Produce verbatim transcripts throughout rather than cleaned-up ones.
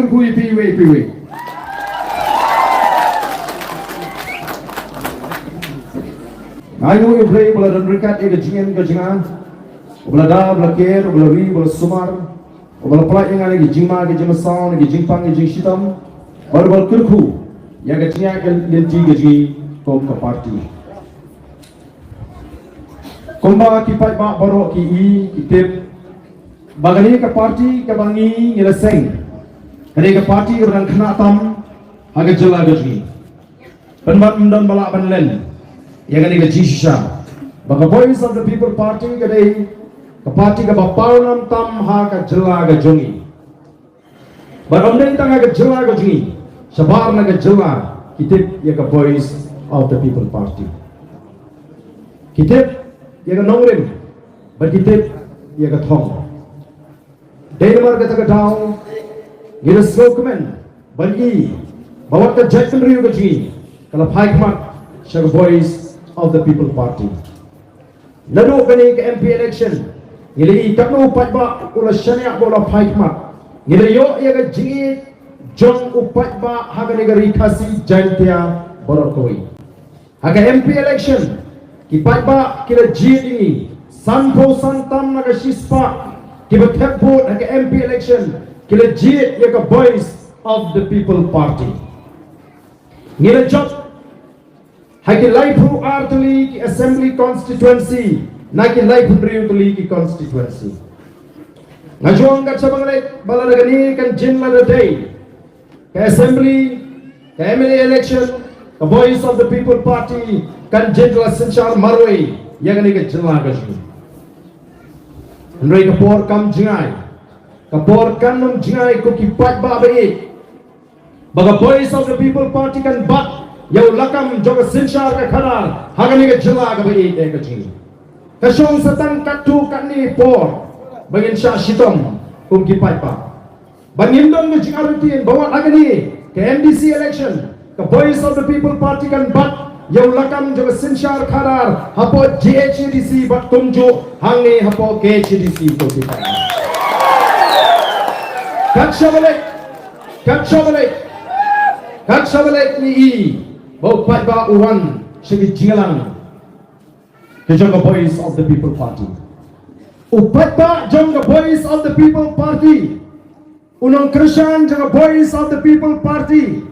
Kyrkhu ïa phi iwei pa iwei. Nga ainguh ïa U Blei uba la don ryngkat ïa ka jingim ka jingim, uba la da, uba la ker, uba la ri, uba la sumar, uba la pynlait ïa nga na ki jingma ki jingmasaw, na ki jingpang ki jingshitom, bad uba la kyrkhu ïa ka jingïaid lynti ka jong ka party. Kumba ki paidbah baroh ki i ki tip ba kane ka party kaba ngi ngi la seng, kane ka party kaba dang khynnah tam ha ka jylla ka jong ngi. Pynban ym don ba lah ban len ïa kane ka jingshisha ba ka Voice of the People Party ka dei ka party kaba pawnam tam ha ka jylla ka jong ngi. Bad ym dei tang ha ka jylla ka jong ngi, shabar na ka jylla ki tip ïa ka Voice of the People Party. Ki tip ïa ka nongrim bad ki tip ïa ka thong. Dei namar kata ka daw ngi la sngewkmen ban i ba wat ka jaitbynriew ka jong ngi ka la phai khmat sha ka Voice of the People Party. Naduh kane ka M P election ngi la i katno u paidbah u la shaniah bad u la phai khmat. Ngi la ïoh ïa ka jingïeit jong u paidbah ha kane ka Ri Khasi Jaintia baroh kawei. Ha ka M P election ki paidbah ki la jied ïa ngi, sanphew san tam na ka shispah kiba thep vote ha ka M P election ki la jied ïa ka Voice of the People Party. Ngi la jop ha ki laiphew ar tylli ki assembly constituency na ki laiphew hynriew tylli ki constituency. Nga ju ong kat shaba nga leit ba lada kane kan jin lada dei ka assembly, ka M L A election, ka Voice of the People Party kan jin la synshar marwei ïa kane ka jylla ka jong ngi. Hynrei ka por kam jngai, ka por kan ym jngai ko ki paidbah ba ïeit. Ba ka Voice of the People Party kan bat ïa u lakam jong ka synshar ka khadar ha kane ka jylla kaba ïeit ka jong ngi. Ka shong sa tang katto katne por ba ngin shah shitom kum ki paidbah. Ba ngim don ka jingartatien ba wat ha kane ka M D C election ka Voice of the People Party kan bat ïa u lakam jong ka synshar khadar hapoh G H A D C bad kumjuh hangne hapoh K H A D C kum ki paidbah. Kat shaba leit Kat shaba leit, kat shaba leit ngi i ba u paidbah u wan sha ki jingïalang ki jong ka Voice of the People Party. U paidbah jong ka Voice of the People Party, u nongkyrshan jong ka Voice of the People Party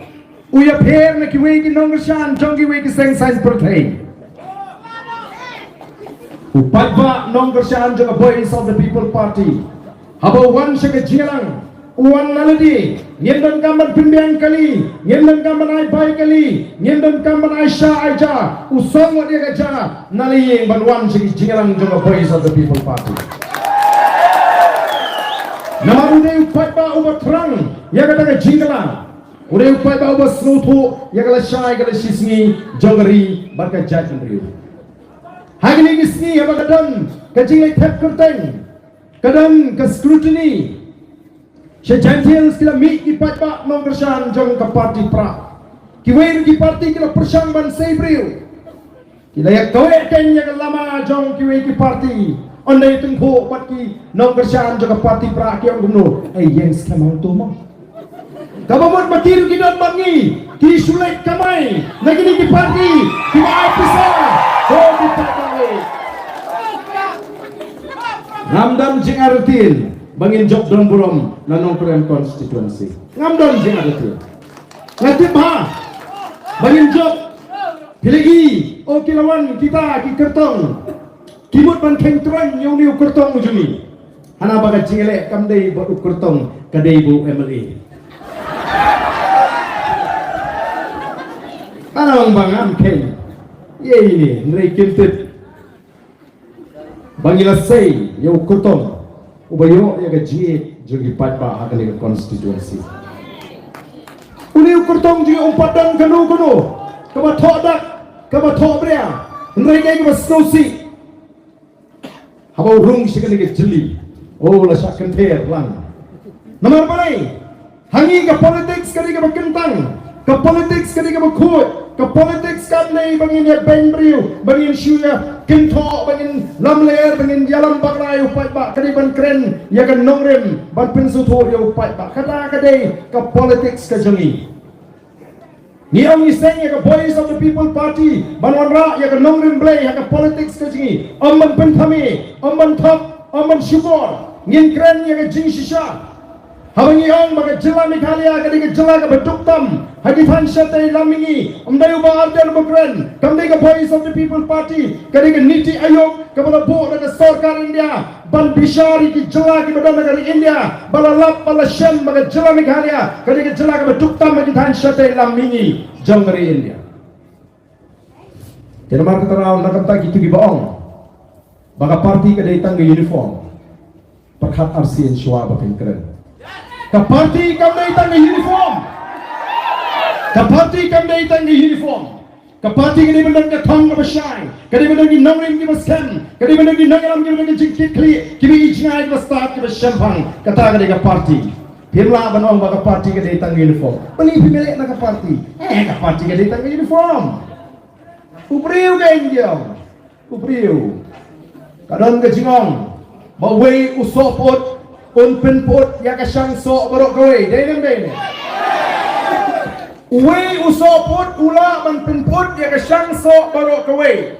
u ïapher na kiwei ki nongkyrshan jong kiwei ki seng saiñ pyrthei. U paidbah nongkyrshan jong ka Voice of the People Party haba u wan sha ka jingïalang, u wan nalade, ngim donkam ban pynbiang kali, ngim donkam ban ai bai kali, ngim donkam ban ai sha ai ja, u song wat ïa ka ja na la ïing ban wan sha ka jingïalang jong ka Voice of the People Party. Namar u dei u paidbah uba thrang ïa kata ka jingkylla. U dei u paidbah uba sngewthuh ïa ka lashai ka lashisngi jong ka ri bad ka jaitbynriew. Ha kine ki sngi haba ka don ka jingleit thep kyrteng, ka don ka scrutiny, sha Jaintia Hills ki la mih ki paidbah nongkyrshan jong ka party Prah. Kiwei ruh ki party ki la pyrshang ban sei briew. Ki la ïa kaweh keiñ ïa ka lama jong kiwei ki party. Ynda ïa tyngkhuh bad ki nongkyrshan jong ka party Prah ki ong kumno, ei ïeng skhem hangto mo. Kaba mut ma ki ruh ki don bad ngi, ki shu leit kamai na kine ki party kiba ai pisa. Ko ki party. Ngam don jingartatien ba ngin jop don burom na Nongkrem constituency. Ngam don jingartatien. Nga tip bha ba ngin jop. Phi la i, o ki la wan kita ki kyrtong. Ki mut ban kheiñ tyrren ïa une u kyrtong u jong ngi. Hana ba ka jingleh kam dei bad u kyrtong, ka dei bad u M L A. Hana ong ba ngam kheiñ. Ïa ine, hynrei kim tip ba ngi la sei ïa u kyrtong uba ïoh ïa ka jingïeit jong ki paidbah ha kane ka constituency. Une u kyrtong jong ngi um pat don kano kano kaba thoh dak, kaba thoh bria, hynrei dei kaba sngewsih. Haba u rung sha kane ka jylli, o la shah kynther lang. Namar balei? Ha ngi ka politics ka dei kaba kyntang, ka politics ka dei kaba khuid, ka politics kam dei ba ngin ïa beiñ briew, ba ngin shu ïa kynthoh, ba ngin lamler, ba ngin ïalam bakla ïa u paidbah, ka dei ban kren ïa ka nongrim ban pynsngewthuh ïa u paidbah. Kata ka dei ka politics ka jong ngi. Ngi ong ngi seng ïa ka Voice of the People Party ban wanrah ïa ka nongrim Blei ha ka politics ka jong ngi. Ym ban pynthame, ym ban thok, ym ban shukor. Ngin kren ïa ka jingshisha. Haba ngi ong ba ka jylla Meghalaya ka dei ka jylla kaba duk tam ha ki thaiñ shatei lam mihngi, ym dei u Bah Ardent uba kren, kam dei ka Voice of the People Party, ka dei ka NITI Aayog kaba la buh da ka sorkar India ban bishar ïa ki jylla kiba don ha ka ri India, ba la lap ba la shem ba ka jylla Meghalaya ka dei ka jylla kaba duk tam ha ki thaiñ shatei lam mihngi jong ka ri India. Te namar kata daw na ka bynta kito kiba ong ba ka party ka dei tang ka uniform, pyrkhat arsien shuwa ba phin kren. Ka party kam dei tang ka uniform. Ka party kam dei tang ka uniform. Ka party ka dei ban don ka thong kaba shai, ka dei ban don ki nongrim kiba skhem, ka dei ban don ki nongïalam kiba don ka jingkitkhlieh, kiba ïohi jngai, kiba stad, kiba shemphang. Kata ka dei ka party. Phim lah ban ong ba ka party ka dei tang ka uniform. Balei phim leh na ka party? Eh, ka party ka dei tang ka uniform. U briew ka ong, u briew. Ka don ka jingong ba uwei u sohput un pynput ïa ka shang soh baroh kawei. Dei ne ym dei ne? Uwei u sohput u lah ban pynput ïa ka shang soh baroh kawei.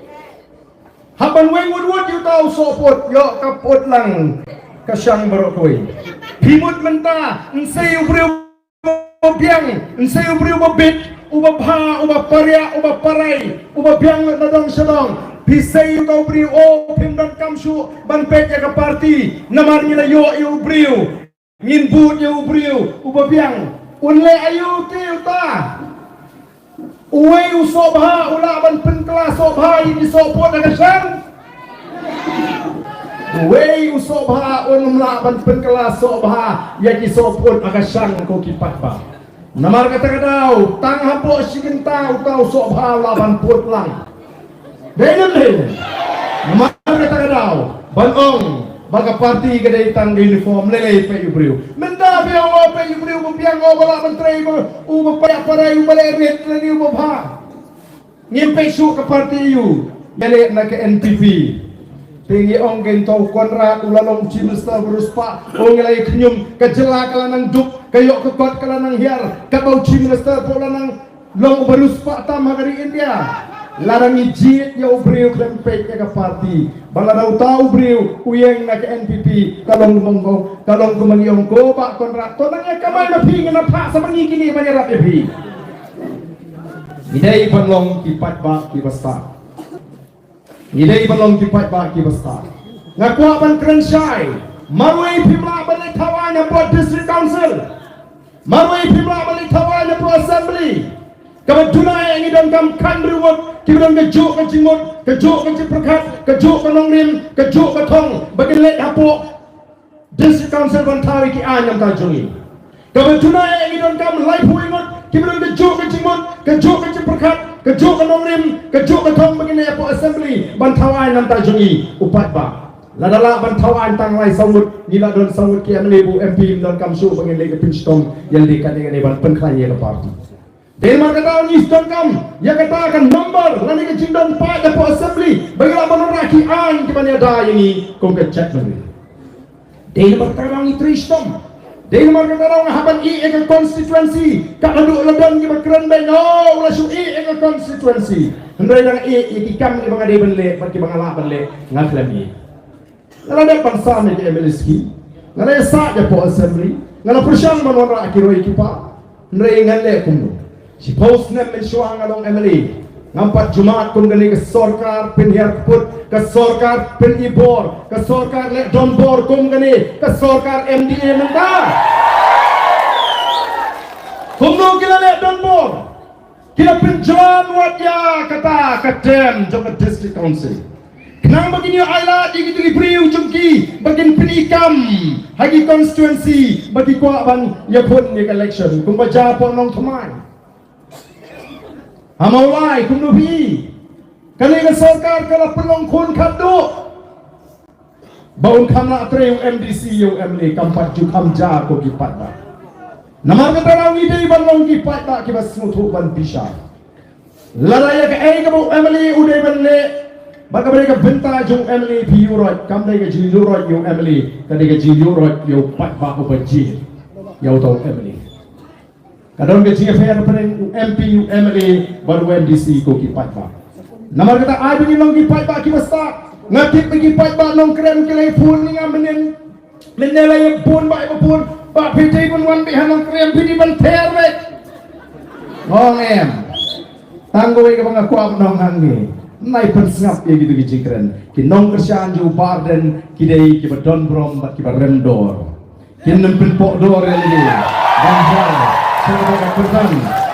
Hap ban weng wut wut ïa uta u sohput, ïoh ka put lang ka shang baroh kawei. Phi mut mynta, ym sei u briew uba biang, ym sei u briew uba bit, uba bha, uba pariah, uba parai, uba biang na dong sha dong. Phi sei uta u briew, oh, phim donkam shuh ban peit ïa ka party, namar ngi la ïoh ïa u briew. Ngin bud ïa u briew uba biang. Un leh aïu te uta? Uwei u soh bha u lah ban pynkylla soh bha ïa ki sohput ha ka shang? Uwei u soh bha un ym lah ban pynkylla soh bha ïa ki sohput ha ka shang, ko ki paidbah. Namar kata ka daw, tang hapoh shi kynta uta u soh bha u lah ban put lang. Dei ne ym dei? Namar kata ka daw ban ong ba ka party ka dei tang ka uniform, lei lei peit ïa u briew. Mynta phi ong, oh, peit ïa u briew ba biang, oh, ba lah ban trei, ba u ba pariah parai, u ba leh rit lane u ba bha. Ngim peit shuh ka party ïa u. Ïaleh na ka N P P. Te ngi ong kein, to u Conrad u la long Chief Minister ba riewspah. Oh, ngi la ïa khñium, ka jylla ka la nang duk, ka ïoh ka kot ka la nang hiar, katba u Chief Minister pat u la nang long uba riewspah tam ha ka ri India. Lada ngi jied ïa u briew khlem peit ïa ka party, ba lada uta u briew u ïeng na ka N P P, ka long kumba ngi ong, ka long kumba ngi ong, ko Bah Conrad, to nang ïa kamai ma phi, ngan phah sa ma ngi kine ban ïarap ïa phi. Ngi dei ban long ki paidbah kiba stad. Ngi dei ban long ki paidbah kiba stad. Nga kwah ban kren shai. Marwei phim lah ban leit thaw aiñ hapoh District Council. Marwei phim lah ban leit thaw aiñ hapoh Assembly. Kaba duna eh ngi donkam khathynriew ngut kiba don kajuh ka jingmut, kajuh ka jingpyrkhat, kajuh ka nongrim, kajuh ka thong ba kin leit hapoh District Council ban thaw ïa ki aiñ na ka bynta jong ngi. Kaba duna eh ngi donkam laiphew ngut kiba don kajuh ka jingmut, kajuh ka jingpyrkhat, kajuh ka nongrim, kajuh ka thong ba kin leit hapoh Assembly ban thaw aiñ na ka bynta jong ngi, u paidbah. Lada lah ban thaw aiñ tang lai saw ngut, ngi la don saw ngut ki M L A bad M P, ym donkam shuh ba ngin leh ka pynshitom ïa lade katne katne ban pynkhlaiñ ïa ka party. Dei namar kata ngi donkam ïa kata ka number lane ka jingdon paid hapoh Assembly ba ngi lah ban wanrah ki aiñ kiban ïada ïa ngi kum ka jaitbynriew. Dei namar kata ngi trei shitom. Dei namar kata nga hap ban ïeh ïa ka constituency. Ka haduh la don kiba kren beiñ, oh, u la shu ïeh ïa ka constituency. Hynrei dang ïeh ïa ki kam kiba nga dei ban leh bad kiba nga lah ban leh, nga khlem ïeh. Nga la dep ban sam ïa ki M L A scheme. Nga la ïasaid hapoh Assembly. Nga la pyrshang ban wanrah ki roi ki par. Hynrei ngan leh kumno? Shiphew snem mynshuwa nga long M L A, ngam pat jummat kum kane ka sorkar pynhiar kput, ka sorkar pyn-i bor, ka sorkar leh donbor kum kane ka sorkar M D A mynta. Kumno ki la leh donbor? Ki la pynjlan wat ïa kata ka term jong ka District Council. Khnang ba kin ïoh ailad ïa kito ki briew jong ki ba kin pyni kam ha ki constituency ba ki kwah ban ïakhun ïa ka election, kumba jia hapoh Nongthymmai. Ha Mawlai kumno phi? Kane ka sorkar ka la pynlong khun khatduh. Ba un kham lah trei u M D C ïa u M L A, kam pat ju kham jia ko ki paidbah. Namar kata ngi dei ban long ki paidbah kiba sngewthuh ban bishar. Lada ïa kaei kaba u M L A u dei ban leh, Bad kaba dei ka bynta jong u M L A phi ïuhroit, kam dei ka jingïuhroit ïa u M L A, ka dei ka jingïuhroit ïa u paidbah uba jied ïa uta u M L A. Ka don ka jingïapher pyrshah u M P, u M L A bad u M D C ko ki paidbah. Namar kata ai ba ngin long ki paidbah kiba stad. Nga tip ba ki paidbah Nongkrem ki la ïa phone ïa nga mynnin. Mynne la ïa phone, ba ïa phone, ba phi dei ban wan beit ha Nongkrem, phi dei ban ther beit. Ong em. Tang kawei kaba nga kwah ban ong hangne, nai pynsngap ïa kito ki jingkren. Ki nongkyrshan jong u Bah Ardent ki dei kiba don burom bad kiba rem dor. Kin nym pynpoh dor ïa lade ban jar sha kata ka kyrdan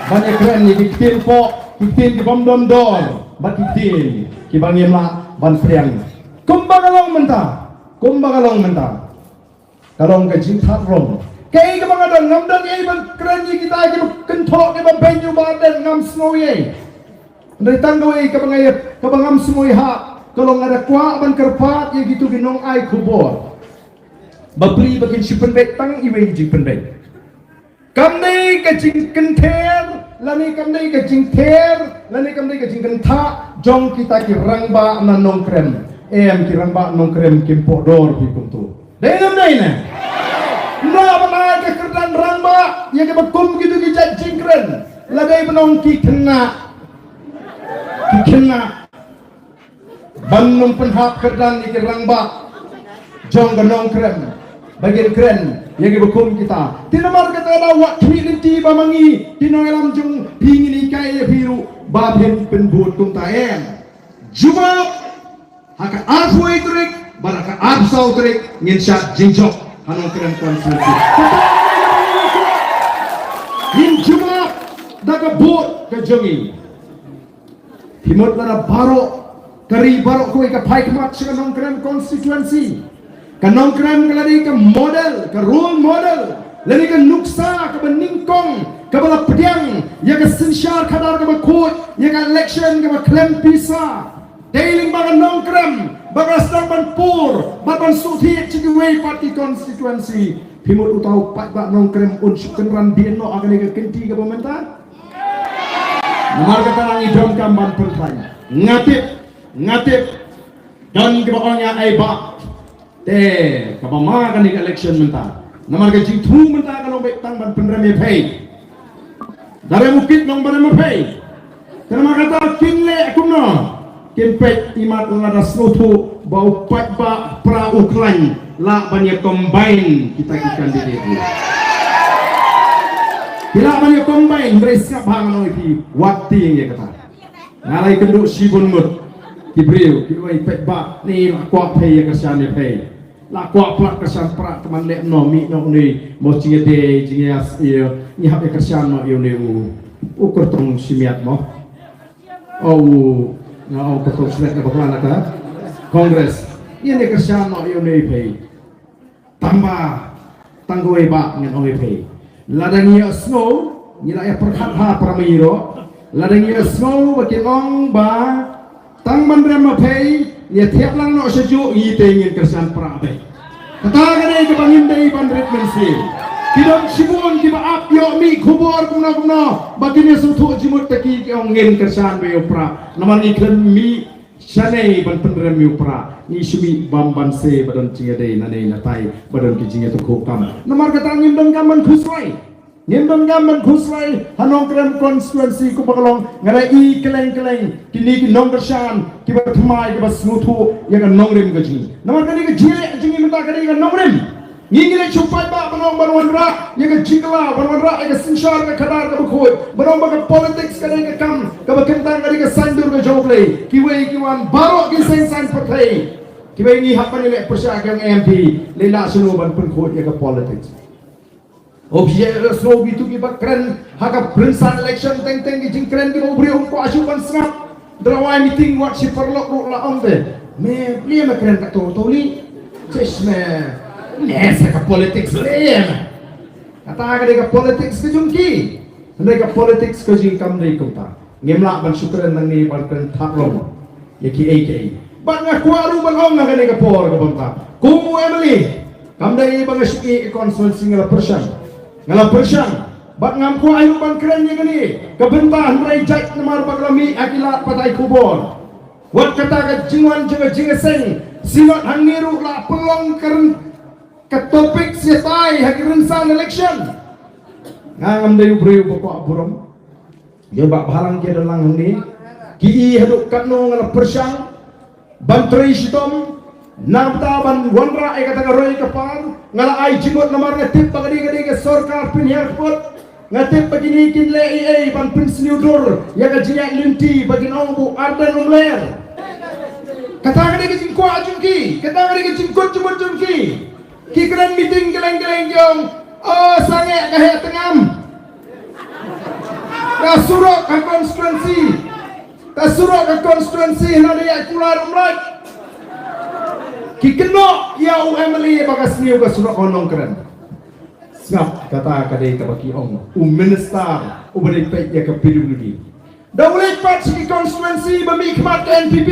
ban ïakren ïa ki ktien poh, ki ktien ki bym don dor bad ki ktien kiba ngim lah ban pdiang. Kumba ka long mynta, kumba ka long mynta. Ka long ka jingthap rong. Kaei kaba nga don, ngam don ei ban kren ïa kita kiba kynthoh, kiba beiñ ïa u Bah Ardent, ngam sngew ei. Hynrei tang kawei kaba nga ïa, kaba ngam sngew ei ha ka long nga da kwah ban kyrpad ïa kito ki nongai khubor. Bapli ba kin shu pynbeit tang iwei i jingpynbeit. Kam dei ka jingkynther, lane kam dei ka jingther, lane kam dei ka jingkynthah jong kita ki rangbah na Nongkrem. Em, ki rangbah Nongkrem kim poh dor phi kumto. Dei ne ym dei ne? Ym lah ban ai ka kyrdan rangbah ïa kiba kum kito ki jait jingkren. Lada dei ban ong ki khynnah. Ki khynnah. Ban nym pynhap kyrdan ïa ki rangbah jong ka Nongkrem ba kin kren ïa kiba kum kita. Te namar kata da wad khmih lynti ba ma ngi ki nongïalam jong phi ngin hikai ïa phi ruh ba phin pynbud kumta, em. Jubab ha ka arphew tarik bad ha ka arphew tarik ngin shad jingjop ha Nongkrem constituency. Ngin jubab da ka vote ka jong ngi. Phi mut lada baroh ka ri baroh kawei ka phai khmat sha ka Nongkrem constituency. Ka Nongkrem ka la dei ka model, ka role model, la dei ka nuksa kaba nyngkong kaba la pdiang ïa ka synshar khadar kaba khuid, ïa ka election kaba khlem pisa. Dei lyngba ka Nongkrem ba ka sdang ban pur bad ban sngewthuh sha kiwei pat ki constituency. Phi mut uta u paidbah Nongkrem un shu kynran dien noh ha kane ka kynti kaba mynta? Namar kata ngi donkam ban pyntrei. Nga tip, nga tip don kiba ong ïa, ai bah, te kaba ma kane ka election mynta. Namar ka jingthmu mynta ka long beit tang ban pynrem ïa phi. Da rem u kit long ba rem ma phi. Te namar kata kin leh kumno? Kin peit imat lada sngewthuh ba u paidbah Pra u khlaiñ, lah ban ïa combine kita ki candidate. Ki lah ban ïa combine, hynrei sngap ha nga ong ïa phi, wat tieng ïa kata. Nga la ïakynduh shibun ngut ki briew, ki ong, paidbah, ngi la kwah phi ïa kyrshan ïa phi. La kwah palat kyrshan Pra, te man leh noh, mih noh une, mo jingïadei, jingïas, ïa, ngi hap ïa kyrshan noh ïa une u, u kyrtong shimet mo. O u, nga ong kyrtong shimet na bakla na ka Congress. Ïa, ngi kyrshan noh ïa une phi. Tang ba, tang kawei bah ngan ong ïa phi. Lada ngi ïohsngew, ngi la ïa pyrkhat ha para mei ruh. Lada ngi ïohsngew ba kin ong ba tang ban rem ma phi, ngi ïa thiah lang noh sha juh, ngi te ngin kyrshan Pra beit. Kata ka dei kaba ngim dei ban rit mynsiem. Ki don shibun kiba ap ïoh mih khubor kumno kumno ba kin ïa sngewthuh jingmut, te ki ong ngin kyrshan beit ïa u Pra. Namar ngi khlem mih shane ban pynrem ïa u Pra, ngi shu mih bam ban se ba don jingïadei nanei natai, ba don ki jingïatyngkhuh kam. Namar kata ngim donkam ban khuslai. Ngim donkam ban khuslai ha Nongkrem constituency kumba ka long. Nga da i kylleng kylleng kine ki nongkyrshan kiba thymmai, kiba sngewthuh ïa ka nongrim ka jong ngi. Namar kane ka jingleh jong ngi mynta ka dei ka nongrim. Ngi ngi leit shu paidbah ban ong ban wanrah ïa ka jingkylla, ban wanrah ïa ka synshar ka khadar kaba khuid, ban ong ba ka politics ka dei ka kam kaba kyntang, ka dei ka saiñdur ka jong U Blei. Kiwei ki wan baroh ki seng saiñ pyrthei. Kiwei ngi hap ban ïaleh pyrshah ki ong, em, phi leit lah shano ban pynkhuid ïa ka politics. O phi ïa sngew kito kiba kren ha ka pynsan election, teng teng ki jingkren kiba u briew um kwah shuh ban sngap. Drawai meeting wat shi paralok ruh la ong te, me plie me kren kato to li. Chesh me, me sa ka politics le me. Kata ka dei ka politics ka jong ki. Hynrei ka politics ka jong ngi kam dei kumta. Ngim lah ban shu kren nangne ban kren thap long ïa kiei kiei. Bad nga kwah ruh ban ong ha kane ka por kaba mynta, kum u M L A, kam dei ba nga shu ïeh ïa ka constituency, nga la pyrshang. Nga la pyrshang. Bad ngam kwah ruh ban kren ïa kane ka bynta hynrei jait namar ba ka la mih ha ki lad pathai khubor. Wat kata ka jingwan jong ka jingïaseng Synod hangne ruh la pynlong ka ryn-, ka topic shatai ha ki rynsan election. Nga ngam dei u briew ba kwah burom. Ïa ba bhalang ki don lang hangne. Ki i haduh katno nga la pyrshang ban trei shitom, na bynta ban wanrah ïa kata ka roi ka par. Nga la ai jingmut namar nga tip ba ka dei ka dei ka sorkar pynhiar kput. Nga tip ba kine kin leh ei ei ban pynsniew dur ïa ka jingïaid lynti ba kin ong ba u Ardent um ler. Kata ka dei ka jingkwah jong ki, kata ka dei ka jingkut jingmut jong ki. Ki kren meeting kylleng kylleng ki ong, "Oh, sangeh ka heh tngam. Ka surok ka constituency. Ka surok ka constituency hynda ïaid kular um lait." Ki kynnoh ïa u M L A ba ka sniew ka surok ha Nongkrem. Sngap, kata ka dei kaba ki ong u minister uba dei peit ïa ka P W D. Da u leit pat sha ki constituency ba mih khmat ka N P P,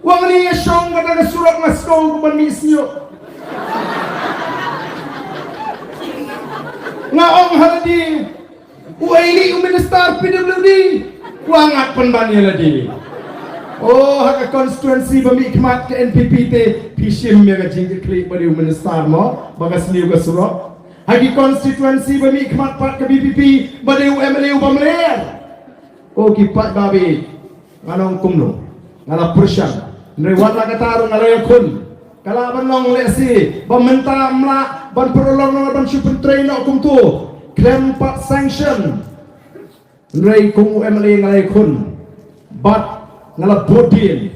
u ong, "Ngi ïa shong kata ka surok, nga sngew kumban mih sniew." Nga ong ha lade, u ei u minister P W D, u ong ngat pynban ïa lade. Oh, ha ka constituency ba mih khmat ka N P P te phi shim ïa ka jingkitkhlieh ba dei u minister mo ba ka sniew ka surok. Ha ki constituency ba mih khmat pat ka V P P ba dei u M L A uba mler. Ko ki paidbah, ngan ong kumno? Nga la pyrshang. Hynrei wat la kata ruh nga la ïakhun. Ka lah ban long lehse ba mynta ym lah ban pynlong noh, ban shu pyntrei noh kumto khlem pat sanction. Hynrei kum u M L A nga la ïakhun bad nga la bud dien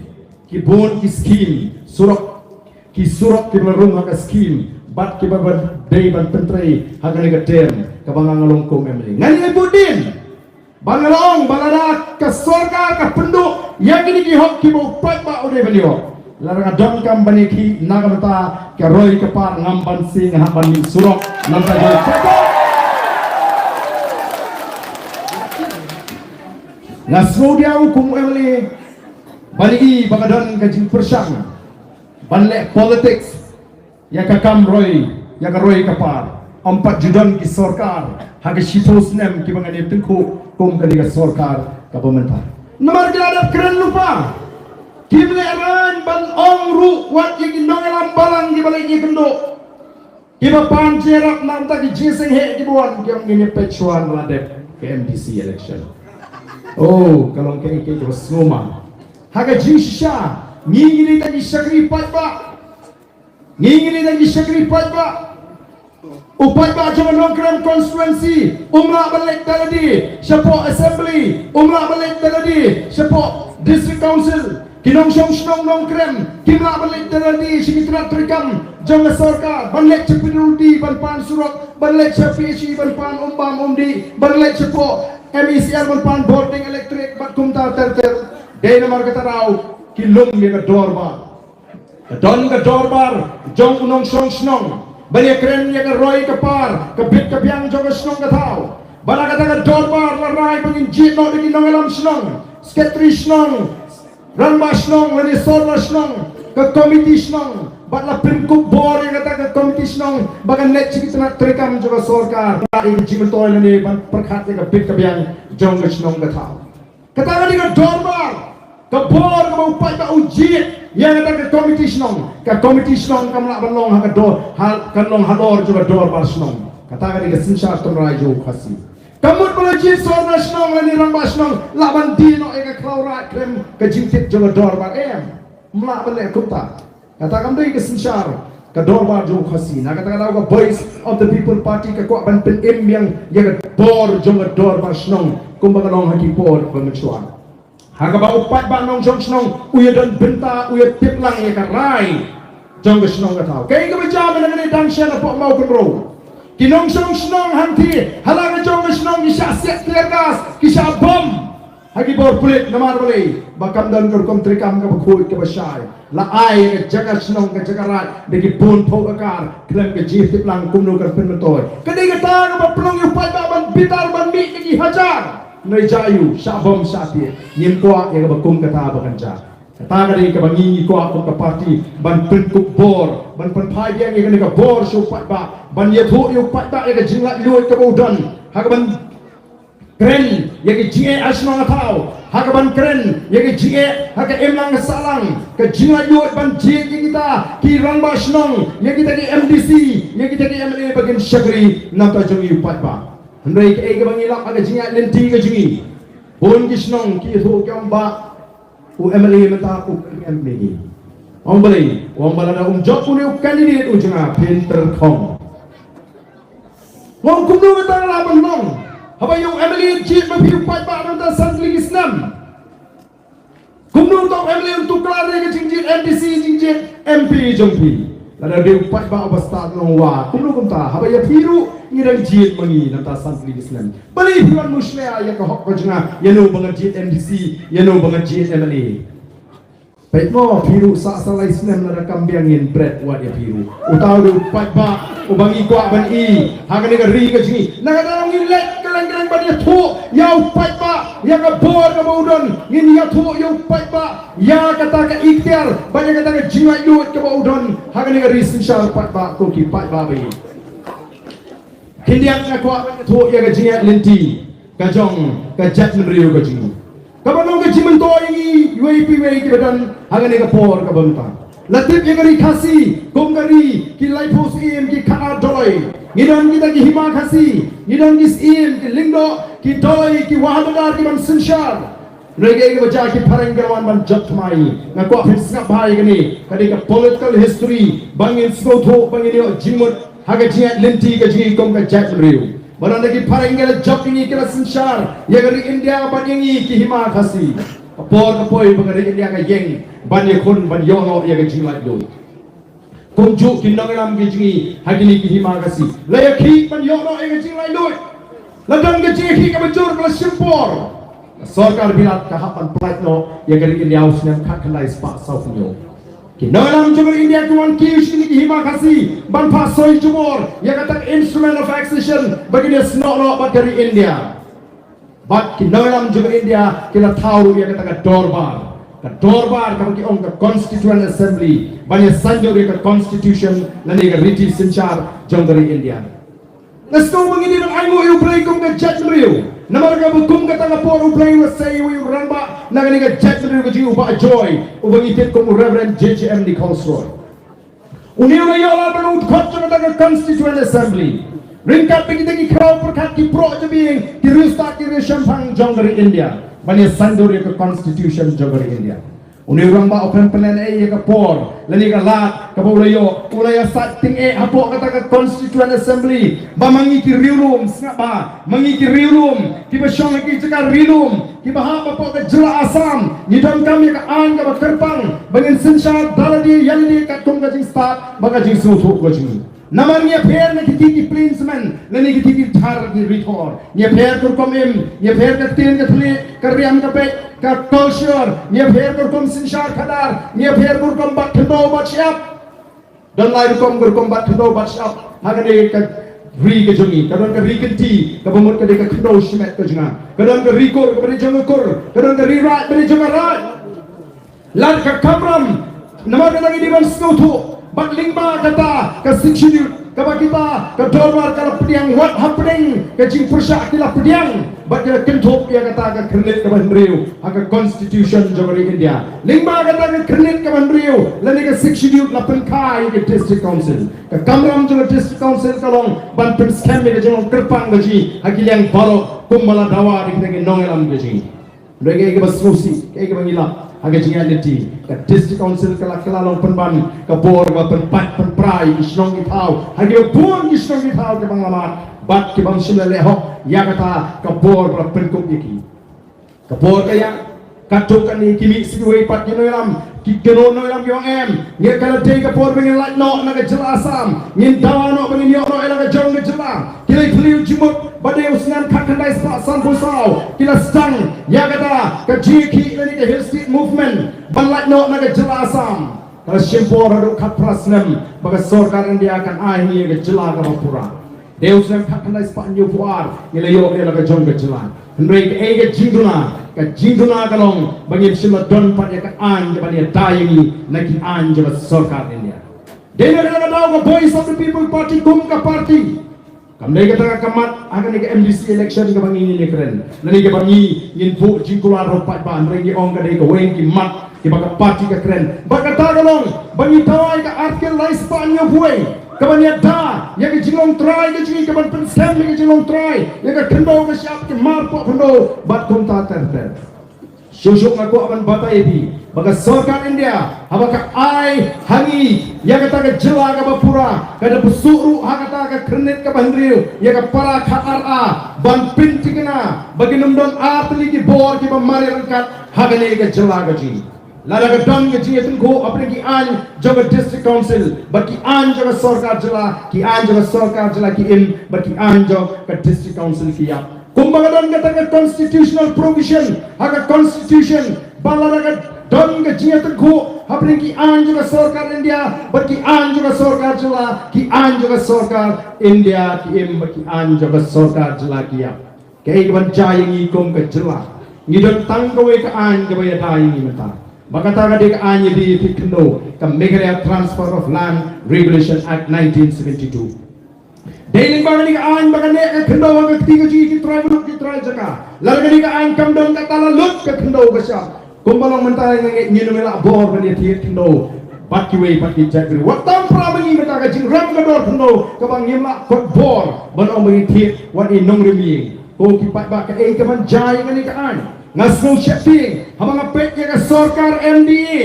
ki bun ki skim surok, ki surok kiba la rung ha ka skim bad kiba ba dei ban pyntrei ha kane ka term kaba nga, nga long kum M L A. Nga la bud dien. Ba nga la ong ba lada ka sorkar ka pynduh ïa kine ki hok kiba u paidbah u dei ban ïoh, lada nga donkam ban ïakhih na ka bynta ka roi ka par, ngam banse, nga hap ban mih surok. Namar ka jong ka, nga sngewdiaw kum u M L A ban i ba ka don ka jingpyrshang ban leh politics ïa ka kam roi, ïa ka roi ka par. Ym pat ju don ki sorkar ha ka shiphew snem kiba ngan ïa tyngkhuh kum kane ka sorkar kaba mynta. Namar ki la dep kren lypa. Kim leh rang ban ong ruh wat ïa ki nongïalam balang kiba leit ïakynduh, kiba pan jingïarap na ka bynta ki jingseng heh kiba wan, ki ong ngin ïa peit shuwa la dep ka M D C election. Oh, ka long kaei kaei kaba sngewma. Ha ka jingshisha ngi, ngi dei tang ki shakri paidbah. Ngi, ngi dei tang ki shakri paidbah. U paidbah jong ka Nongkrem constituency um lah ban leit da lade shapoh assembly, um lah ban leit da lade shapoh district council. Ki nongshong shnong Nongkrem kim lah ban leit da lade sha ki tnat treikam jong ka sorkar, ban leit sha P W D ban pan surok, ban leit sha P H E ban pan umbam umdih, ban leit shapoh M E C L ban pan bording electric bad kumta ter ter. Dei namar kata ruh ki lum ïa ka dorbar. Ka don ka dorbar jong u nongshong shnong ban ïakren ïa ka roi ka par, ka bit ka biang jong ka shnong ka thaw. Bad ha kata ka dorbar la rai ba ngin jied noh da ki nongïalam shnong, secretary shnong, rangbah shnong lane sordar shnong, ka komiti shnong. Bad la pynkup bor ïa kata ka komiti shnong ba kan leit sha ki tnat treikam jong ka sorkar, ïa ka jingmyntoi lane ban pyrkhat ïa ka bit ka biang jong ka shnong ka thaw. Kata ka dei ka dorbar, ka bor kaba u paidbah u jied ïa kata ka komiti shnong. Ka komiti shnong kam lah ban long ha ka dor, ha, kan long halor jong ka dorbar shnong. Kata ka dei ka synshar tynrai jong u Khasi. Ka mut ba la jied sordar shnong lane rangbah shnong, lah ban die noh ïa ka khlaw raid khlem ka jingtip jong ka dorbar, em. Ym lah ban leh kumta. Kata kam dei ka synshar ka dorbar jong u Khasi. Na kata ka daw ka Voice of the People Party ka kwah ban pynim biang ïa ka bor jong ka dorbar shnong kumba ka long ha ki por ba mynshuwa. Ha kaba u paidbah nongshong shnong u ïa don bynta, u ïa tip lang ïa ka rai jong ka shnong ka thaw. Kaei kaba jia mynta kane dang shen hapoh Mawkynrew. Ki nongshong shnong hangtei ha la ka jong ka shnong ki shah siat tear gas, ki shah bom ha ki bor pulit. Namar balei? Ba kam don ka rukom treikam kaba khuid kaba shai. La ai ka jaka shnong, ka jaka raid da ki bun phew akar khlem ka jingtip lang kumno kan pynmyntoi. Ka dei kata kaba pynlong ïa u paidbah ban bitar ban mih da ki hajar. Nai jia ïa u, shah bom shah tied. Ngim kwah ïa kaba kum kata ba kan jia. Kata ka dei kaba ngi ngi kwah kum ka party ban pynkup bor, ban pynphai biang ïa kane ka bor sha u paidbah, ban ïathuh ïa u paidbah ïa ka jinglaitluid kaba u don ha kaban kren ïa ki jingeh ha shnong ha thaw, ha kaban kren ïa ki jingeh ha ka imlang ka sahlang, ka jinglaitluid ban jied ïa kita ki rangbah shnong, ïa kita ki M D C, ïa kita ki M L A ba kin shakri na ka bynta jong ngi u paidbah. Hynrei kaei kaba ngi lap ha ka jingïaid lynti ka jong ngi, bun ki shnong ki ïathuh ki ong ba u M L A mynta u kyrmen ïa ngi. Ong balei? Ong ba lada um jop une u candidate u jong nga phin tyrkhong. Nga ong kumno kata ka lah ban long? Haba ïa u M L A jied ma phi u paidbah mynta san tylli ki snem. Kumno uto u M L A un tuklar ïa ka jingjied M D C, jingjied M P jong phi? Lada dei u paidbah uba stad nongwei, kumno kumta haba ïa phi ruh ngi dang jied ma ngi na ka bynta san tylli ki snem? Balei phi wan mushlia ïa ka hok ka jong nga, ïa no ba nga jied M D C, ïa no ba nga jied M L A? Peit mo, phi ruh sa sa lai snem lada kam biang ngin bret wat ïa phi ruh. Uta u dei u paidbah uba ngi kwah ban i ha kane ka ri ka jong ngi. Na kata ngi leit kylleng kylleng ban ïathuh ïa u paidbah ïa ka bor kaba u don. Ngin ïathuh ïa u paidbah ïa kata ka ikhtiar bad ïa kata ka jinglaitluid kaba u don ha kane ka ri synshar paidbah, ko ki paidbah ba ïeit. Khyndiat nga kwah ban ïathuh ïa ka jingïaid lynti ka jong ka jaitbynriew ka jong ngi, kaba long ka jingmyntoi ïa ngi iwei pa iwei kiba don ha kane ka por kaba mynta. La tip ïa ka ri Khasi kum ka ri ki laiphew syiem, ki khatar doloi. Ngi don kita ki hima Khasi, ngi don ki syiem, ki lyngdoh, ki doloi, ki wahadadar kiban synshar. Hynrei kaei kaba jia, ki phareng ki la wan ban jop thymmai. Nga kwah phin sngap bha ïa kane, ka dei ka political history ba ngin sngewthuh, ba ngin ïoh jingmut ha ka jingïaid lynti ka jong ngi kum ka jaitbynriew. Ba don ki phareng ki la jop ïa ngi, ki la synshar ïa ka ri India bad ïa ngi ki hima Khasi. Ka por ka poi ba ka ri India ka ïeng ban ïakhun, ban ïoh noh ïa ka jinglaitluid. Kumjuh ki nongïalam ki jong ngi ha kine ki hima Khasi la ïakhih ban ïoh noh ïa ka jinglaitluid. La don ka jingïakhih kaba jur, ka la shim por. Ka sorkar Bilat ka hap ban pynlait noh ïa ka ri India u snem khatkhyndai spah sawphew hynñiew. Ki nongïalam jong ka ri India ki wan kiew sha kine ki hima Khasi ban phah soi jubor ïa kata ka Instrument of Accession ba kin ïasnoh noh bad ka ri India. Bad ki nongïalam jong ka India ki la thaw ruh ïa kata ka dorbar. Ka dorbar kaba ki ong ka Constituent Assembly ban ïa saiñdur ïa ka Constitution lane ka riti synshar jong ka ri India. Nga sngew ba ngi dei ban ainguh ïa U Blei kum ka jaitbynriew. Namar kaba kum kata ka por U Blei u la sei ïa uwei u rangbah na kane ka jaitbynriew ka jong ngi, u Bah Joy, uba ngi tip kum u Reverend J J M Nichols Roy. Une u la ïoh lad ban long u dkhot jong kata ka Constituent Assembly. Ryngkat bad kita ki khraw pyrkhat, ki proh jabieng, ki riewstad, ki riewshemphang jong ka ri India ban ïa saiñdur ïa ka Constitution jong ka ri India. Une u rangbah u khlem pynlehnohei ïa ka por lane ka lad kaba u la ïoh, u la ïasaid tyngeh hapoh kata ka Constituent Assembly ba ma ngi ki riewlum, sngap bha, ma ngi ki riewlum kiba shong ha ki jaka ri lum, kiba hap hapoh ka jylla Assam, ngi donkam ïa ka aiñ kaba kyrpang ba ngin synshar da lade ïa lade katkum ka jingstad bad ka jingsngewthuh ka jong ngi. Namar ngi ïapher na ki, ki, ki plieñsmen lane ki, ki, ki thar ki rithor. Ngi ïapher ka rukom im, ngi ïapher ka ktien ka thylliej, ka riam ka beit, ka culture, ngi ïapher ka rukom synshar khadar, ngi ïapher ka rukom bat khyndew bat shyiap. Don lai rukom ka rukom bat khyndew bat shyiap ha kane ka ri ka jong ngi. Ka don ka ri kynti, kaba mut ka dei ka khyndew shimet ka jong nga. Ka don ka ri kur, kaba dei jong ka kur. Ka don ka ri raid, kaba dei jong ka raid. Lada ka kamram, namar kata ngi dei ban sngewthuh bad lyngba kata ka Sixth Schedule, kaba kita ka dorbar ka la pdiang wat hapdeng ka jingpyrshah, ki la pdiang bad ki la kynthup ïa kata ka khyrnit kaba hynriew ha ka Constitution jong ka ri India. Lyngba kata ka khyrnit kaba hynriew lane ka Sixth Schedule la pynkha ïa ka District Council. Ka kamram jong ka District Council ka long ban pynskhem ïa ka jinglong kyrpang ka jong ngi ha ki liang baroh kumba la dawa da kita ki nongïalam ka jong ngi. Hynrei kaei kaba sngewsih, kaei kaba ngi lap ha ka jingïaid lynti, ka District Council ka la, ka la long pynban ka bor kaba pynpait pynpra ïa ki shnong ki thaw ha kiba bun ki shnong ki thaw kiba nga la mad bad kiba ngim shym la leh hok ïa kata ka bor ba la pynkup ïa ki. Ka bor ka ïaid katto katne, ki mih sa kiwei pat ki nongïalam, ki kynnoh nongïalam ki ong em, ngi, ka la dei ka por ba ngin lait noh na ka jylla Assam, ngin dawa noh ba ngin ïoh noh ïa la ka jong ka jylla. Ki la plie jingmut ba dei u snem khatkhyndai spah sanphew saw ki la sdang ïa kata ka jingïakhih lane ka Hill State Movement ban lait noh na ka jylla Assam. Ka la shim por haduh khatphra snem ba ka sorkar India kan ai ïa ngi ïa ka jylla kaba pura. Dei u snem khatkhyndai spah hynñiewphew ar ngi la ïoh ïa la ka jong ka jylla. Hynrei kaei ka jingduna? Ka jingduna ka long ba ngim shym la don pat ïa ka aiñ kaba ïada ïa ngi na ki aiñ jong ka sorkar India. Dei na kata ka daw ka Voice of the People Party kum ka party, Kam dei kata ka mat ha kane ka M D C election kaba ngi ngin ïakren. Lane kaba ngi ngin buh jingkular ruh pat ba hynrei ngi ong ka dei kawei ki mat kiba ka party ka kren. Bad kata ka long ba ngi thaw ïa ka Article lai spah hynñiew phew wei kaban ïada ïa ka jinglong trai ka jong ngi, kaban pynsem ïa ka jinglong trai ïa ka khyndew ka shyiap, ki mar poh khyndew bad kumta ter ter. Shuh shuh nga kwah ban batai ïa phi ba ka sorkar India haba ka ai ha ngi ïa kata ka jylla kaba pura, ka da pynsuh ruh ha kata ka khyrnit kaba hynriew ïa ka para khatar A ban pynthikna ba kin ym don ar tylli ki bor kiba mareh ryngkat ha kane ka jylla ka jong ngi. Lada ka don ka jingïatyngkhuh hapdeng ki aiñ jong ka District Council bad ki aiñ jong ka sorkar jylla, ki aiñ jong ka sorkar jylla ki im bad ki aiñ jong ka District Council ki ïap. Kumba ka don kata ka constitutional provision ha ka constitution ba lada ka don ka jingïatyngkhuh hapdeng ki aiñ jong ka sorkar India bad ki aiñ jong ka sorkar jylla, ki aiñ jong ka sorkar India ki im bad ki aiñ jong ka sorkar jylla ki ïap. Kaei kaban jia ïa ngi kum ka jylla? Ngi don tang kawei ka aiñ kaba ïada ïa ngi mynta. Ba kata ka dei ka aiñ ïadei ïa ki khyndew, ka Meghalaya Transfer of Land Regulation Act nineteen seventy-two. Dei lyngba kane ka aiñ ba kane ka khyndew ha ka kti ka jong ngi ki trai muluk ki trai jaka. Lada kane ka aiñ kam don kata la lut ka khyndew ka shyiap. Kumba long mynta nga ngeit ngin ym lah bor ban ïathied khyndew bad kiwei pat ki jaitbynriew. Wat tam pra ba ngi mynta ka jingrem ka dor khyndew kaba ngim lah kot bor ban ong ba ngi thied wat i nongrim ïing. Ko ki paidbah, kaei kaban jia ïa kane ka aiñ? Nga sngew sheptieng haba nga peit ïa ka sorkar M D A.